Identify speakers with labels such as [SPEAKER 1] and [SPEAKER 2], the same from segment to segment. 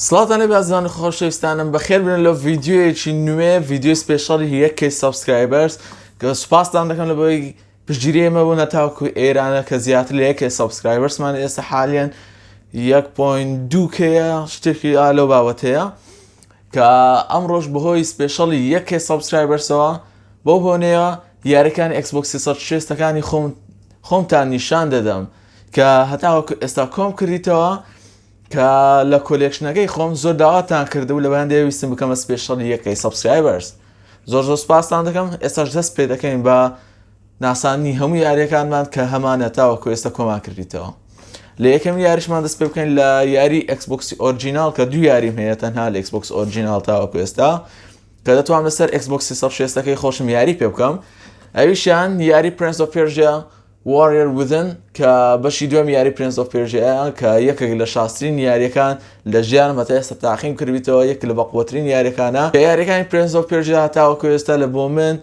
[SPEAKER 1] سڵاوتان لێ بازان خۆشەویستانم بەخێر بن لە ڤیدیۆیەکی نوێ ڤیدیۆی special ی یەک K subscribers کە سوپاستان دەکەم لە بۆی پشتگیری ئێمە بوون تاوەکو ئێرانە کە زیاتر لە یەک K subscribers مان ئێستا حالیان 1.2 K یە شتێکی ئا لەو بابەتەیە کە ئەمڕۆژ بەهۆی special ی یەک K subscribers ەوە بەو هۆنەیە یاریەکانی ئێکسبۆکس 360 ەکانی خۆم خۆمتان نیشان دەدەم کە هەتاوەکو ئێستا کۆم کردیتەوە کە لە collection ەکەی خۆم زۆر داواتان کردبوو لە بەیان دەویستم بکەمە special ی یەک K subscribers زۆر زۆر سپاستان دەکەم ئێستاش دەست پێ دەکەین بە ناساندنی هەموو یاریەکانمان کە هەمانە تاوەکو ئێستا کۆمان کردیتەوە لە یەکەم یاریشمان دەست پێ بکەین لە یاری ئەکسبۆکسی original کە دوو یاریم هەیە تەنها لە ئەکسبۆکس original تاوەکو ئێستا کە دەتوانم لەسەر ئەکسبۆکسی 360ەکەی خۆشم یاری پێ بکەم ئەویشیان یاری Prince of Persia Warrior Within کە بەشی دووەمی یاری Prince of Persia یە کە یەکێک لە شازترین یاریەکان لە ژیانم هەتا ئێستا تاقیم کردبیتەوە یەک لە بەقوەترین یاریەکانە کە یاریەکانی Prince of Persia هەتاوەکو ئێستا لە بۆ من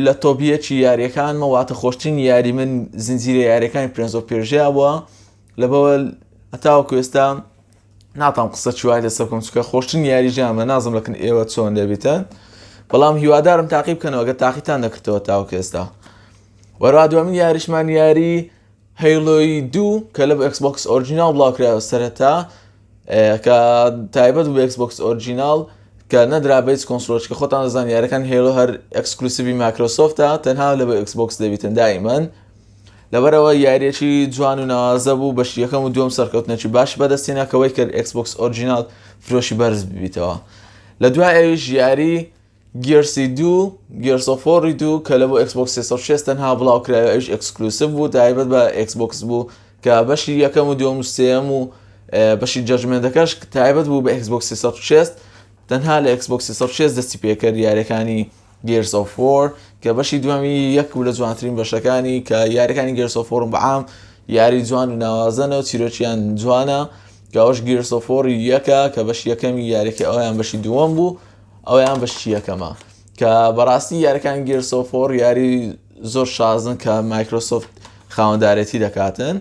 [SPEAKER 1] لە top یەکی یاریەکانمە واتە خۆشترین یاری من زنجیرە یاریەکانی Prince of Persia بووە لەبەوە هەتاوەکو ئێستا ناتام قسە چوای لەسەر بکەم چونکە خۆشترین یاری ژیانمە نازم لەکن ئێوە چۆن دەبیتن بەڵام هیوادارم تاقی بکەنەوە گەر تاقیتان نەکردەوە تاوەکو ئێستا وەروا دووەمین یاریشمان یاری Halo ی دوو کە لە ئێکسبۆکس original بڵاوکرایەوە سەرەتا کە تایبەت بوو ئێکسبۆکس original کە نەدرا بە هیچ console ێک کە خۆتان دەزان یاریەکان Halo هەر exclusive ی مایکرۆسۆفتە تەنها لە بۆ ئێکسبۆکس دەبیتن دائیمەن لەبەرەوە یاریەکی جوان و ناوازە بوو بەشی یەکەم و دووەم سەرکەوتنێکی باش بەدەستینا کەوەی کرد ئێکسبۆکس original فرۆشی بەرز ببیتەوە لە دوای ئەویش یاری Gears ی دوو، Gears of War ی دوو کە لە بۆ ئێکسبۆکس 360 تەنها بڵاو کرایەوە ئەویش exclusive بوو تایبەت بە ئێکسبۆکس بوو کە بەشی یەکەم و دووەم و سێیەم و بەشی Judgment ەکەش تایبەت بوو بە ئێکسبۆکس 360 تەنها لە ئێکسبۆکس 360 دەستی پێکرد یاریەکانی Gears of War کە بەشی دووەمی یەک و لە جوانترین بەشەکانی کە یاریەکانی Gears of War م بەعام یاری جوان و ناوازەنە و چیرۆکیان جوانە کە ئەوش Gears of War ی یەکە کە بەشی یەکەمی یاریەکە ئەویان بەشی دووەم بوو ئەویان بەشی یەکەمە کە بەڕاستی یاریەکان Gears of War یاری زۆر شازن کە مایکرۆسۆفت خاوەندارێتی دەکاتن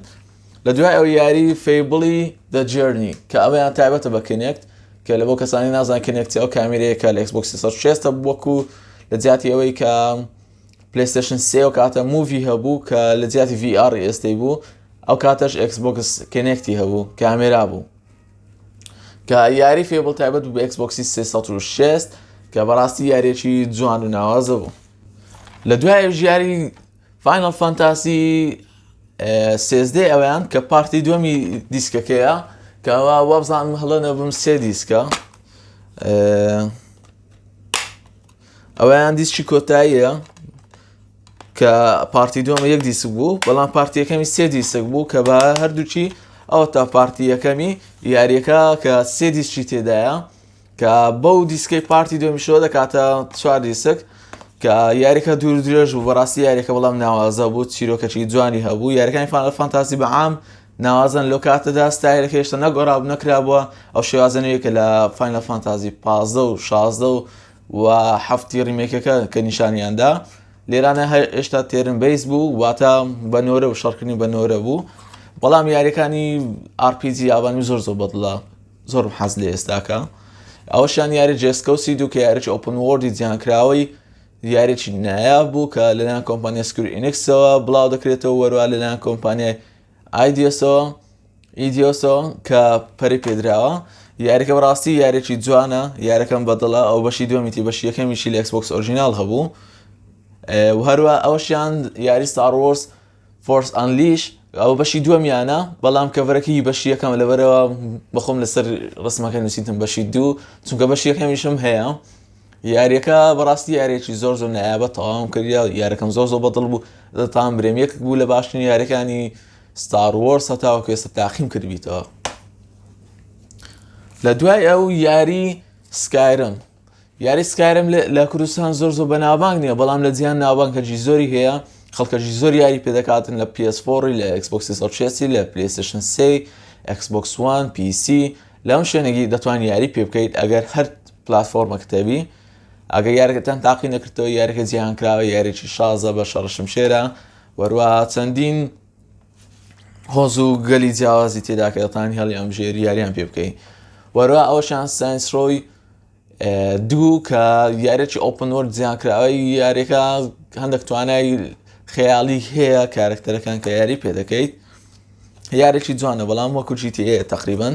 [SPEAKER 1] لە دوای ئەو یاری Fable ی The Journey کە ئەویان تایبەتە بە Kinect کە لە بۆ کەسانی نازان Kinect ی ئەو کامیرەیە کە لە ئێکسبۆکس 360 وەکو لە جیاتی ئەوەی کە پلەیستشن سێ و کاتە Move ی هەبوو کە لە جیاتی VR ئێستەی بوو ئەو کاتەش ئێکسبۆکس Kinect ی هەبوو کامێرا بوو کە یاری Fable تایبەت بوو بە ئێکسبۆکسی 360 کە بەڕاستی یاریەکی جوان و ناوازە بوو لە دوای یاری Final Fantasy سێزدە ئەویان کە part ی دووەمی دیسکەکەیە کە ئەوە وابزانم هەڵە نەبم سێ دیسکە ئەویان دیسکی کۆتاییە کە part ی دووەمە یەک دیسک بوو بەڵام part ی یەکەمی سێ دیسک بوو کە بە هەردووکی ئەوە تا part ی یەکەمی یاریەکە کە سێ دیسکی تێدایە کە بەو دیسکەی part ی دووەمیشەوە دەکاتە چوار دیسک کە یاریەکە دوور درێژ بوو بەڕاستی یاریەکە بەڵام ناوازە بوو چیرۆکەکی جوانی هەبوو یاریەکانی Final Fantasy بە عام ناوازەن لەو کاتەدا ستایلەکە هێشتا نەگۆڕا نەکرابووە ئەو شێوازە نوێیە کە لە Final Fantasy 15 و 16 و و حەفتی remake ەکە کە نیشانیاندا لێرانە هێشتا turn base بوو واتە بە نۆرە و شەڕکردنی بە نۆرە بوو بەڵام یاریەکانی RPG یابانی زۆر زۆر بەدڵە زۆرم حەز لێ ئێستاکە ئەوەشیان یاری Just Cause ی دوو کە یاریی open world ی جیهانکراوەی یاریی نایاب بوو کە لەلایەن کۆمپانیا Square Enix ەوە بڵاو دەکرێتەوە وەروە لەلایەن کۆمپانیای ئایدیۆسەوە ئیدیۆسەوە کە پەری پێدراوە یاریەکە بەڕاستی یاریێکی جوانە یارەکەم بەدڵە ئەو بەشی دووەمیتی بەشی یەکەمیشی لە ئێکسبۆکس original هەبوو و هەروە ئەوەشیان یاری Star Wars Force Unleashed ئەو بەشی دووەمیانە بەڵام cover ەکەی بەشی یەکەم لەبەرەوە بەخۆم لەسەر ڕسمەکە نووسیتم بەشی دوو چونکە بەشی یەکەمیشم هەیە یاریەکە بەڕاستی یاریەکی زۆر زۆر نایابە تەواوم کردیا یارەکەم زۆر زۆر بەدڵ بوو دەتان برێم یەک بوو لە باشترین یاریەکانی Star Wars هەتاوەکو ئێستا تاقیم کردبیتەوە لە دوای ئەو یاری Skyrim یاری Skyrim لە کوردستان زۆر زۆر بەناوبانگ نییە بەڵام لە جیهان ناوبانگەکی زۆری هەیە خەڵکەکی زۆر یاری پێدەکاتن لە PS4 لە Xbox 360 لە PlayStation 3 Xbox One PC لەم شوێنێکی دەتوان یاری پێ بکەیت ئەگەر هەر پلاتفۆرمەکە تەبی ئەگەر یارەکەتان تاقی نەکردەوە یاریەکە جیهان کراوە یاریی شازە بە شەڕ شمشێرە وەروە چەندین هۆز و گەلی جیاوازی تێدا کە دەتوانین هەڵی ئەمژێری یاریان پێ بکەی. وەروە ئەوەشیان Saints Row دوو کە یاریی open world زیانکراوەی یاریەکە هەندێک توانای خەیاڵی هەیە کارکتەرەکان کە یاری پێ دەکەیت یارێکی جوانە بەڵام وەکو GTA تقریبا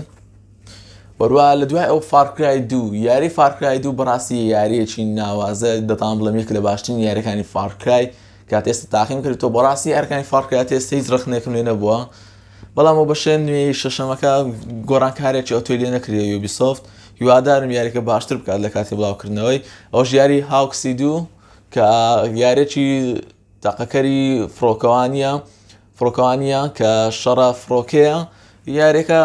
[SPEAKER 1] وەروە لە دوای ئەو Far Cry دوو یاری Far Cry دوو بەڕاستی یاریەکی ناوازە دەتان بڵێم یەک لە باشترین یاریەکانی Far Cry کە تێستە تاقیم کرد تۆ بەڕاستی یاریەکانی Far Cry تێستە هیچ ڕخنێکم لێ نەبووە بەڵام ئەو بەشە نوێی شەشەمەکە گۆڕانکارێکی ئەوتۆی لێ نەکرێ Ubisoft هیوادارم یاریەکە باشتر بکات لە کاتی بڵاوکردنەوەی ئەوش یاری Hawks ی دوو کە یارێکی تاقەکەری فڕۆکەوانیە فڕۆکەوانیە کە شەڕە فڕۆکەیە یاریەکە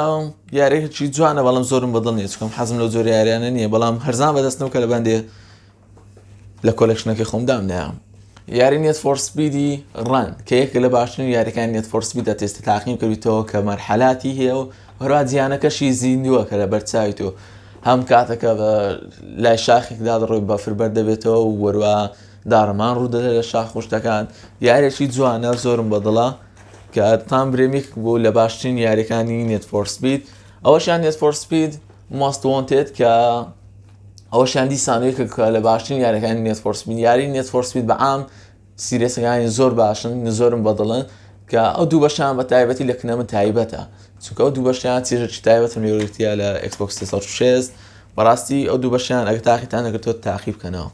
[SPEAKER 1] یاریەکی جوانە بەڵام زۆرم بەدڵ نیە چکم حەزم لەو جۆرە یاریانە نییە بەڵام هەرزان بەدەستم کە لە بەندێ لە collection ەکەی خۆم دامنایە یاری Need for Speed ی Run کە یەکێک لە باشترین یاریەکانی Need for Speed تێستە تاقیم کردیتەوە کە مەرحەلاتی هەیە و هەروە جیانەکەشی زیندووە کە لە بەرچاوی تۆ هەم کاتەکە بە لای شاخێکدا دەڕۆی بەفر بەر دەبێتەوە و وەروە داڕمان ڕوو دەدە لە شاخ و شتەکان یاریێکی جوانە زۆرم بەدڵە کە تام برێمیک بوو لە باشترین یاریەکانی Need for Speed ئەوەشیان Need for Speed Most Wanted کە ئەوەشیان دیسان یەکێکە لە باشترین یاریەکانی Need for Speed یاری Need for Speed بە عام series ەکانی زۆر باشن زۆرم بەدڵن کە ئەو دوو بەشان بە تایبەتی لە کنە من تایبەتە چونکە ئەو دوو بەشیان چێژێکی تایبەتم لێوەرگرتیە لە Xbox 360 بەڕاستی ئەو دوو بەشیان ئەگەر تاقیتان نەکردووە تاقی بکەنەوە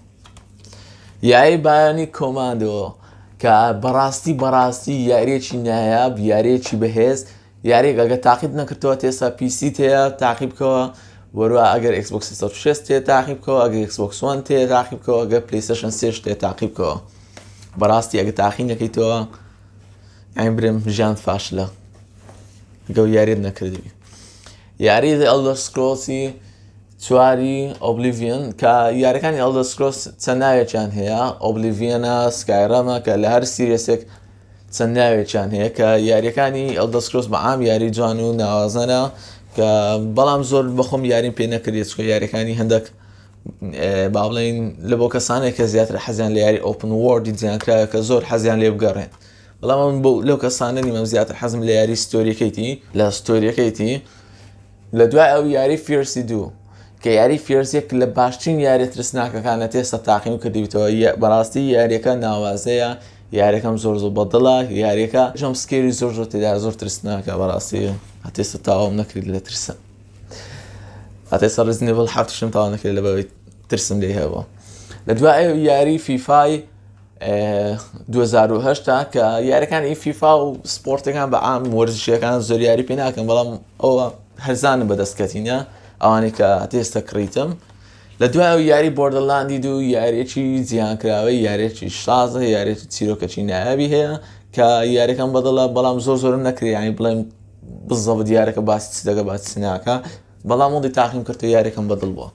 [SPEAKER 1] یاری Bionic Commando کە بەڕاستی بەڕاستی یاریەکی نایاب یاریەکی بەهێز یاریەک ئەگەر تاقیت نەکردەوە تێستا PC هەیە تاقی بکەوە وەروە ئەگەر Xbox 360 تێ تاقی بکەوە ئەگەر Xbox One تێ تاقی بکەوە ئەگەر PlayStation 3 تێ تاقی بکەوە بەڕاستی ئەگە تاقی نەکەیتەوە یانی برێم ژیان فاشلە گەو یاریت نەکردی یاری Elder Scrolls ی چواری Oblivion کە یاریەکانی Elder Scrolls چەند ناوێکیان هەیە Oblivion ە Skyrim ە کە لە هەر series ێک چەند ناوێکیان هەیە کە یاریەکانی Elder Scrolls بە عام یاری جوان و ناوازەنە کە بەڵام زۆر بەخۆم یاریم پێ نەکردێت چکە یاریەکانی هەندێک با بڵێین لە بۆ کەسانێک کە زیاتر حەزیان لە یاری open world ی جیانکراوە کە زۆر حەزیان لێ بگەڕێن بەڵام من بۆ لەو کەسانە نیمەم زیاتر حەزم لە یاری story ەکەیتی لە story ەکەیتی لە دوای ئەو یاری Fears ی دوو کە یاری Fears یەک لە باشترین یاری ترسناکەکانە تێستا تاقیم کردیتەوە بەڕاستی یاریەکە ناوازەیە یاریەکەم زۆر زۆر بەدڵە یاریەکە jump scare ی زۆر زۆر تێدا زۆر ترسناکە بەڕاستی هەتێستا تاوام نەکرد لە ترسە هەتێستا Resident Evil حەفتشم تاوا نەکرد لە بەوەی ترسم لێ هەبوو لە دوای یاری فیفای 2008 کە یاریەکانی فیفا و سپۆرتەکان بە عام وەرزشیەکان زۆر یاری پێ ناکەم بەڵام ئەوە هەرزانم بەدەست کەتینە ئەوانەی کە تێستە کڕیتم لە دوای ئەو یاری Borderlands ی دوو یاریەکی جیهانکراوەی یاریەکی شازە یاریەکی چیرۆکەکی نایابی هەیە کە یاریەکەم بەدڵە بەڵام زۆر زۆرم نەکرێ ینی بڵێم بزەبت یارەکە باسی چ دەگە باسی چ ناکە بەڵام وڵی تاقیم کرد و یاریەکەم بەدڵ بووە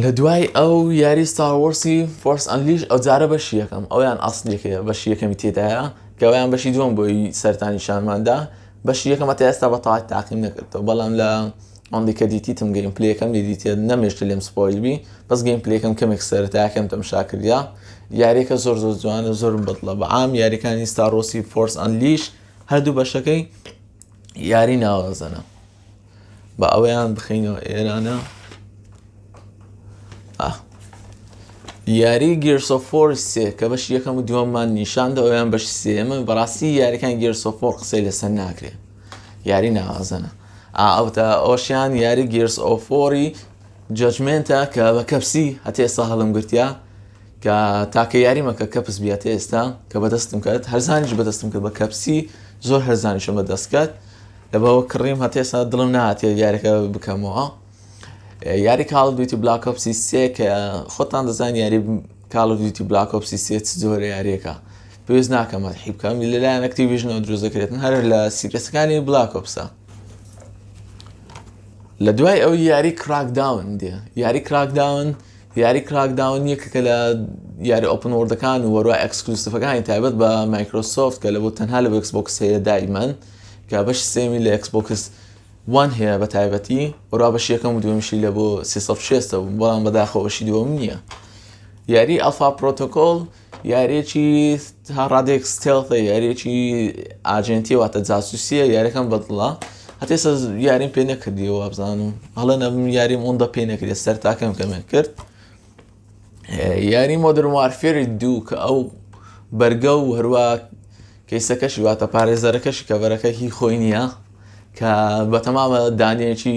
[SPEAKER 1] لە دوای ئەو یاری Star Wars ی Force Unleashed ئەو جارە بەشی یەکەم ئەویان ئەسلیەکەیە بەشی یەکەمی تێدایە کە ئەویان بەشی دووەم بۆی سەرتانی شانماندا بەشی یەکەمە تا ئێستا بە تەواوی تاقیم نەکردەوە بەڵام لە ئەوەندەی کە دیتیتم gameplay ەکەم لێ دیتێت نەمێشت لێم spoil بی بەس gameplay ەکەم کەمێک سەرەتاکەم تەمشا کردیا یاریەکە زۆر زۆر جوانە زۆرم بەدڵە بە عام یاریەکانی Star Wars ی Force Unleashed هەردوو بەشەکەی یاری ناوازەنە بە ئەوەیان بخەینەوە ئێرانە یاری Gears of War سێ کە بەش یەکەم و دووەممان نیشان دا ئەویان بەش سێمە بەڕاستی یاریەکان Gears of War قسەی لەسەر ناکرێ یاری ناوازەنە ئەوتا ئەوشیان یاری Gears of War ی Judgment ە کە بە کەپسی هەتێ ئێستا هەڵم گرتیا کە تاکە یاریمە کە کەپس بیاتێ ئێستا کە بەدەستم کرد هەرزانیش بەدەستم کرد بە کەپسی زۆر هەرزانیشم بەدەست کرد لەبەوە کڕیم هەتا ئێستا دڵم نهاتێ یاریەکە بکەمەوە یاری Call of Duty Black Ops ی سێ کە خۆتان دەزان یاری Call of Duty Black Ops ی سێ چ جۆرە یاریەکە پێویست ناکەم مەدحی بکەم لەلایەن Activision ەوە دروست دەکرێتن هەر لە series ەکانی Black Ops ە لە دوای ئەو یاری Crackdown دێ یاری Crackdown یاری Crackdown یەکێکە لە یاری open world ەکان و وەروە exclusive ەکانی تایبەت بە Microsoft کە لە بۆ تەنها لە Xbox هەیە دایمەن کە بەش سێمی لە Xbox One هەیە بە تایبەتی وەرا بەش یەکەم و دووەمیشی لە بۆ 360 بوو بەڵام بەداخەوە بەشی دووەم نییە یاری Alpha Protocol یاریەکی تا ڕادێک stealth ە یاریەکی agent ی واتە جاسوسیە یاریەکەم بەدڵە هەتا ئێستا یاریم پێ نەکردیەوە وابزانم هەڵە نەبم یاریم ئەوەندە پێ نەکرێت سەر تاکەم کەمێک کرد. یاری Modern Warfare ی دوو کە ئەو بەرگە و هەروە کەیسەکەشی واتە پارێزەرەکەشی cover ەکە هی خۆی نییە کە بەتەمامە دانەیەکی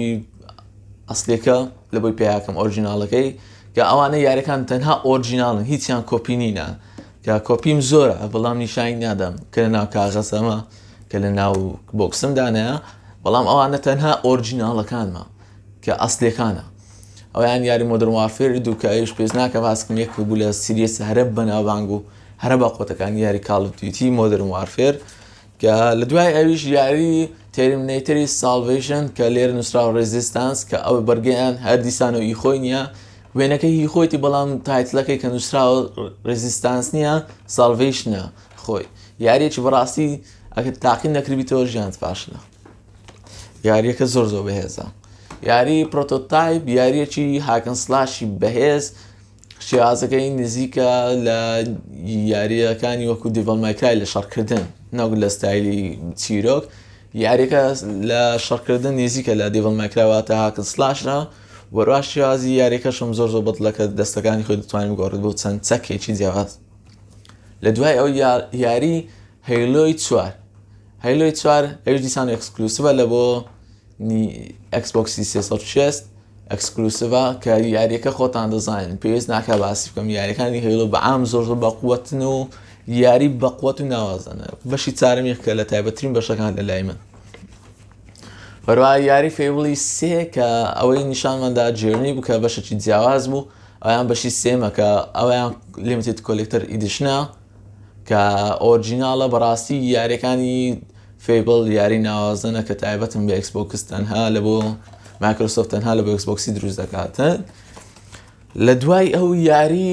[SPEAKER 1] ئەسلێکە لە بۆی پیاکەم original ەکەی کە ئەوانە یاریەکان تەنها original ن هیچیان کۆپی نینە کە کۆپیم زۆرە بەڵام نیشانی نادەم کە لە ناو کاغەزەمە کە لە ناو box م دانەیە بەڵام ئەوانە تەنها original ەکانمە کە ئەسلەکانە. ئەویان یاری Modern Warfare دوو کە ئەویش پێویست ناکە باسکم یەک بوو لە series هەرە بەناوبانگ و هەرە بەقوەتەکانی یاری Call of Duty Modern Warfare کە لە دوای ئەویش یاری Terminator ی Salvation کە لێرە نووسراوە Resistance کە ئەو بەرگەیان هەر دیسان و ئی خۆی نییە وێنەکە هی خۆیتی بەڵام title ەکەی کە نووسراوە Resistance نییە Salvation ە خۆی یاریەکی بەڕاستی ئەگەر تاقی نەکردبیتەوە ژیانت فاشلە. یاریەکە زۆر زۆر بەهێزە. یاری Prototype یاریەکی hack and slash ی بەهێز شێوازەکەی نزیکە لە یاریەکانی وەکو Devil May Cry لە شەڕکردن نەوەک لە ستایلی چیرۆک یاریەکە لە شەڕکردن نزیکە لە Devil May Cry واتە hack and slash ە وەروا شێوازی یاریەکەشم زۆر زۆر بەدڵەکە دەستەکانی خۆی دەتوانین بگۆڕێت بۆ چەند چەکێکی جیاواز لە دوای ئەو یاری Halo ی چوار Halo ی چوار ئەویش دیسان exclusive ە لە بۆ Xbox ی 360 exclusive ە کە یاریەکە خۆتان دەزانین پێویست ناکە باسی بکەم یاریەکانی Halo بە عام زۆر زۆر بەقوەتن و یاری بەقوەت و ناوازەنە بەشی چارەم یەکە لە تایبەترین بەشەکان لە لای من هەروە یاری Fable ی سێ کە ئەوەی نیشانماندا Journey بوو کە بەشێکی جیاواز بوو ئەویان بەشی سێمە کە ئەویان limited collector edition ە کە original ە بەڕاستی یاریەکانی Fable یاری ناوازەنە کە تایبەتم بە Xbox تەنها لە بۆ Microsoft تەنها لە بۆ Xbox ی دروست دەکاتن لە دوای ئەو یاری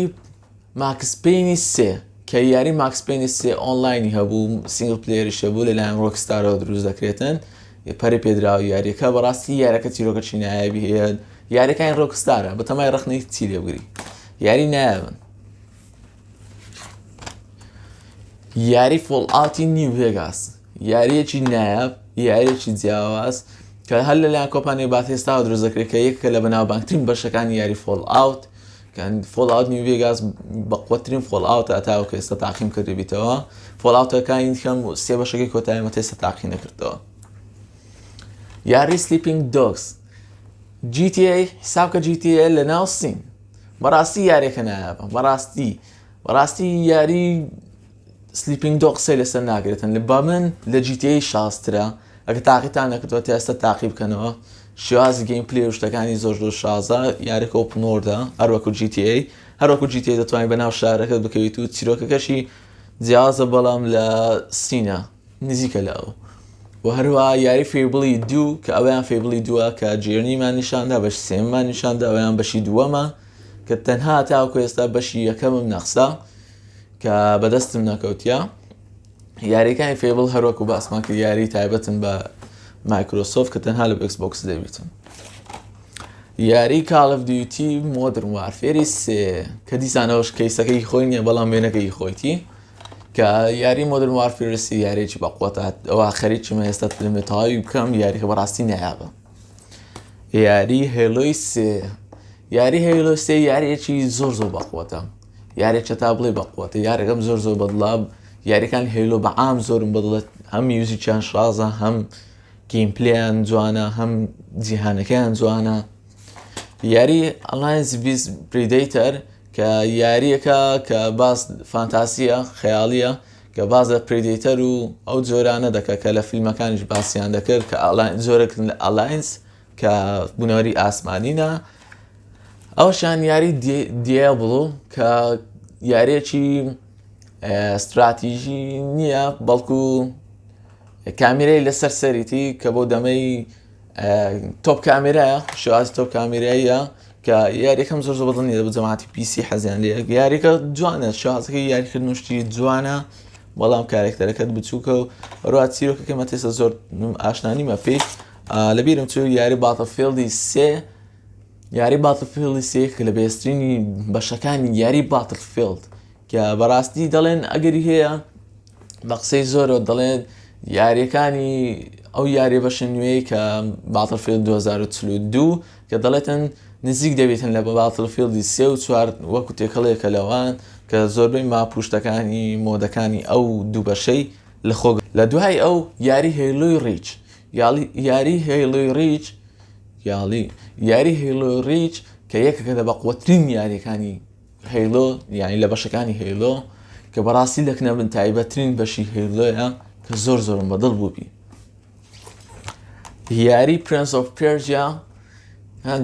[SPEAKER 1] Max Payne ی سێ کە یاری Max Payne ی سێ ئۆنلاینی هەبوو single player یش هەبوو لەلایەن Rockstar ەوە دروست دەکرێتن پەری پێدراوە یاریەکە بەڕاستی یارەکە چیرۆکەکی نایابی هەیە یاریەکانی Rockstar ە بەتەمای ڕخنەی چی لێبگری یاری نایابن یاری Fallout ی New Vegas یاریەکی نایاب یاریەکی جیاواز کە هەر لەلایەن کۆمپانیای Bethesda وە دروست دەکرێت کە یەکێکە لە بەناوبانگترین بەشەکانی یاری Fallout کە Fallout New Vegas بەقوەترین Fallout تاوەکو ئێستا تاقیم کردبیتەوە Fallout ەکانی کەم سێ بەشەکەی کۆتاییمە تێستا تاقی نەکردەوە. یاری Sleeping Dogs GTA حساب کە GTA لە ناو سین بەڕاستی یاریەکە نایابە بەڕاستی بەڕاستی یاری Sleeping Dog قسەی لەسەر ناگرێتن لە با من لە GTA شازترە ئەگە تاقیتان نەکردووە تا ئێستا تاقی بکەنەوە شێوازی gameplay و شتەکانی زۆر زۆر شازە یاریەکە open world ە هەروەکو GTA هەروەکو GTA دەتوانین بەناو شارەکەت بکەویت و چیرۆکەکەشی جیاوازە بەڵام لە سینە نزیکە لە ئەو و هەروە یاری Fable ی دوو کە ئەویان Fable ی دووە کە Journey مان نیشاندا بەش سێمان نیشاندا ئەویان بەشی دووەمە کە تەنها تاوکو ئێستا بەشی یەکەمم نەخسا کە بەدەستم نەکەوتە یاریەکانی Fable هەروەکو باسمان کرد یاری تایبەتن بە Microsoft کە تەنها لە Xbox دەبیتن یاری Call of Duty Modern Warfare ی سێ کە دیسانەوەش case ەکەی خۆی نییە بەڵام وێنەکەی خۆیتی کە یاری Modern Warfare سێ یاریێکی بەقوەتە ئەوە خەریکمە ئێستا فیلمە تەواوی بکەم یاریکە بەڕاستی نایابە یاری Halo ی سێ یاری Halo سێ یاریەکی زۆر زۆر بەقوەتە یاریەکە تا بڵێ بەقوەتە یارەکەم زۆر زۆر بەدڵە یاریەکان Halo بە عام زۆرم بەدڵە هەم music یان شازە هەم gameplay یان جوانە هەم جیهانەکەیان جوانە یاری Aliens vs Predator کە یاریەکە کە باس فانتاسیە خەیاڵیە کە باس لە Predator و ئەو جۆرانە دەکە کە لە فیلمەکانیش باسییان دەکرد کە جۆرەکردن لە aliens کە بوونەوەری ئاسمانینە ئەوشان یاری Diablo کە یاریەکی ستراتیژی نییە بەڵکو کامیرەی لەسەر سەریتی کە بۆ دەمەی top کامێرایە شێواز top کامێراییە کە یاریەکەم زۆر زۆر بەدڵ نییە بە جەماعەتی PC حەزیان لێ یاریەکە جوانە شێوازەکەی یاریکردن و شتی جوانە بەڵام کارێکتەرەکەت بچووکە و هەروە چیرۆکەکەی مەتێسە زۆر ئاشنا نیمە پێی لەبیرم چوو یاری Battlefield ی سێ یاری Battlefield ی سێ کە لە بێسترینی بەشەکانی یاری Battlefield کە بەڕاستی دەڵێن ئەگەری هەیە بە قسەی زۆرەوە دەڵێن یاریەکانی ئەو یاریە بەشە نوێی کە Battlefield 2042 کە دەڵێتن نزیک دەبێتن لە Battlefield ی سێ و چوار وەکو تێکەڵێکە لەوان کە زۆربەی ماپوشتەکانی mode ەکانی ئەو دوو بەشەی لە خۆ لە دوای ئەو یاری Halo ی Reach یاڵی یاری Halo ی Reach یاڵی یاری Halo ی Reach کە یەکێکە لە بەقوەترین یاریەکانی Halo یانی لە بەشەکانی Halo کە بەڕاستی لەکنە من تایبەترین بەشی Halo یە کە زۆر زۆرم بەدڵ بووبی یاری Prince of Persia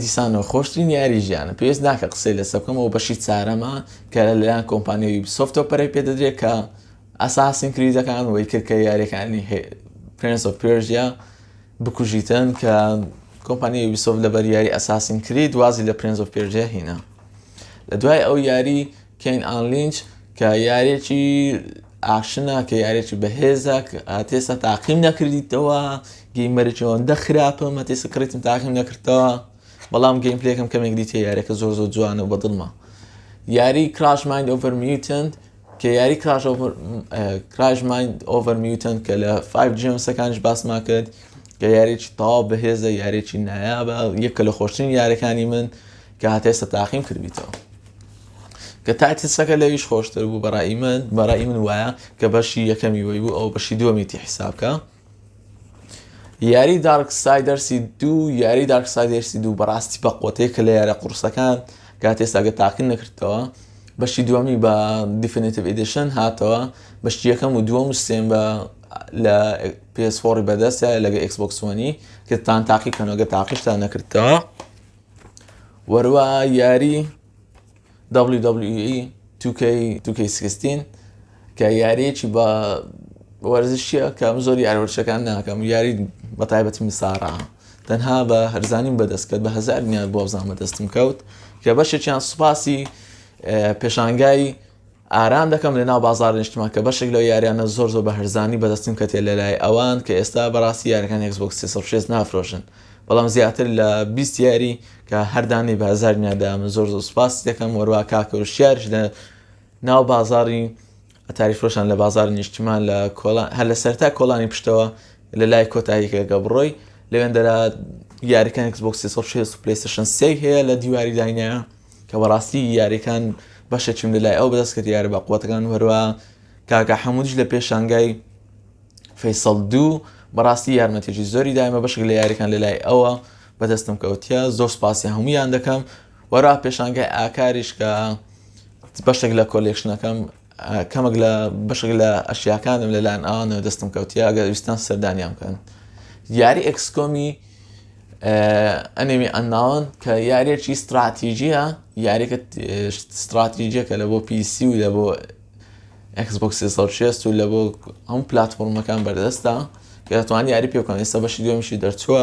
[SPEAKER 1] دیسانەوە خۆشترین یاری ژیانە پێویست ناکە قسەی لەسەر بکەم ئەو بەشی چارەمە کە لەلایەن کۆمپانیای Ubisoft ەوە پەرەی پێدەدرێت کە Assassin's Creed ەکان وەی کرد کە یاریەکانی Prince of Persia بکوژیتن کە کۆمپانیای Ubisoft لەبەر یاری Assassin's Creed وازی لە Prince of Persia هینا لە دوای ئەو یاری Kane Unleashed کە یاریێکی ئاشنا کە یاریێکی بەهێزە هەتێسە تاقیم نەکردیتەوە gamer ێکی ئەوەندە خراپم هەتێسە کڕیتم تاقیم نەکردەوە بەڵام gameplay ەکەم کەمێک دیتە یاریەکە زۆر زۆر جوانە و بەدڵمە یاری Crash Mind Over Mutant کە یاری Crash Over Crash Mind Over Mutant کە لە 5 Gems ەکانیش باسمان کرد کە یاریێکی تەواو بەهێزە یاریێکی نایابە یەکە لە خۆشترین یاریەکانی من کە هاتە ئێستا تاقیم کردبیتەوە کە Titans ەکە لەویش خۆشتر بوو بەڕای من بەڕای من وایە کە بەشی یەکەمی وی بوو ئەو بەشی دووەمیتی حیسابکە یاری Darksiders ی دوو یاری Darksiders ی دوو بەڕاستی بە قوتەیە کە لە یارە قورسەکان کاتێ ساگە تاقی نەکردەوە بەشی دووەمی بە Definitive Edition هاتەوە بەشی یەکەم و دووەم و سێم بە لە PS4 بەدەستە لەگە Xbox One ی کە تان تاقی کەنەوەگە تاقیشتان نەکردەوە وەروە یاری WWE 2K 2K16 کە یاریەکی بە وەرزشیە کە ئەم زۆر یاری وەرزشەکان ناکەم یاری بە تایبەتی مسارا تەنها بە هەرزانیم بەدەست کەوت بە هەزار نیان بۆ بزانم بەدەستم کەوت کە بەشێکیان سوپاسی پێشانگای ئارام دەکەم لە ناو بازاڕی نیشتمان کە بەشێک لەو یاریانە زۆر زۆر بە هەرزانی بەدەستم کەتێ لە لای ئەوان کە ئێستا بەڕاستی یاریەکان Xbox 360 نافرۆشن بەڵام زیاتر لە 20 یاری کە هەردانی بە هەزار نیادا من زۆر زۆر سوپاس دەکەم وەروا کاکە وشیاریش لە ناو بازاڕی ئەتاری فرۆشان لە بازاڕی نیشتمان لە کۆڵان هەر لە سەرتا کۆڵانی پشتەوە لە لای کۆتایی کە بڕۆی لەوێندەرا یاریەکان Xbox 360 و PlayStation 3 هەیە لە دیواری داینایە کە بەڕاستی یاریەکان بەشێکیم لە لای ئەو بەدەست کرد یاری بە قوتەکان هەروە کاکە حەمودیش لە پێشانگای فەیسەڵ دوو بەڕاستی یارمەتێکی زۆری دایمە بەشێک لە یاریەکان لە لای ئەوە بەدەستم کەوتە زۆر سپاسی هەمویان دەکەم وەرا پێشانگای ئاکاریش کە بەشێک لە collection ەکەم کەمێک لە بەشێک لە ئەشیاکانم لەلایەن ئەوانەوە دەستم کەوتە ئەگەر ویستان سەردانیان بکەن یاری XCOM ی Enemy Unknown کە یاریەکی ستراتیژیە یاریەکە ستراتیژیەکە لە بۆ PC و لە بۆ Xbox 360 و لە بۆ هەموو پلاتفۆرمەکان بەردەستە کە دەتوانانی یاری پێ بکەن ئێستا بەشی دووەمیشی دەرچووە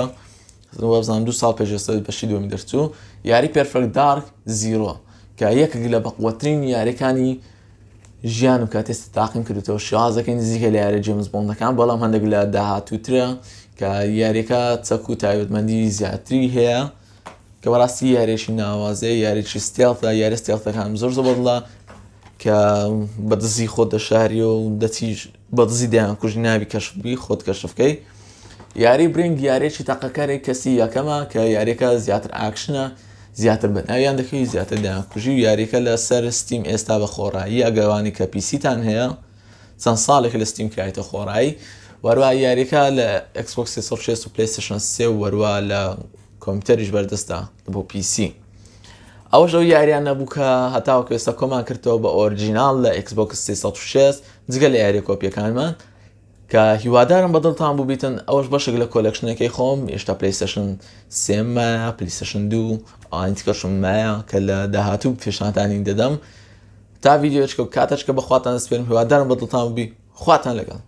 [SPEAKER 1] وابزانم دوو ساڵ پێش ئێستا بەشی دووەمی دەرچوو یاری Perfect Dark Zero کە یەکێک لە بەقوەترین یاریەکانی ژیانم کە تێستا تاقیم کردێتەوە شێوازەکەی نزیکە لە یاریە جێمز بۆندەکان بەڵام هەندێک لە داهاتووترە کە یاریەکە چەک و تایبەتمەندی زیاتری هەیە کە بەڕاستی یاریێکی ناوازەیە یاریی stealth ە یاری stealth ەکان زۆر زۆر بەدڵە کە بە دزی خۆت دەشاری و دەچیش بە دزی دەیان کوژی ناوی کەشف بی خۆت کەشفکەی یاری Brink یاریێکی تەقەکەری کەسی یەکەمە کە یاریەکە زیاتر ئاکشنە زیاتر بە ناویان دەکەوی زیاتر دەیانکوژی و یاریەکە لە سەر Steam ئێستا بە خۆڕایی ئەگەوانی کە PC تان هەیە چەند ساڵێک لە Steam کرایتە خۆڕایی وەروە یاریەکە لە Xbox 360 و PlayStation 3 و وەروە لە کۆمپیوتەریش بەردەستە بۆ PC ئەوەش ئەو یاریان نەبوو کە هەتاوەکو ئێستا کۆمان کردەوە بە original لە Xbox 360 جگە لە یاریە کۆپیەکانمان کە هیوادارم بە دڵتان بووبیتن ئەوەش بەشێک لە collection ەکەی خۆم ئێشتا PlayStation سێم مایە PlayStation دوو ئەوانی تکەشم مایە کە لە داهاتوو پێشانتانی دەدەم تا ڤیدیۆچکە و کاتەچکە بەخواتان سپێرم هیوادارم بە دڵتان بووبی خواتان لەگەڵ.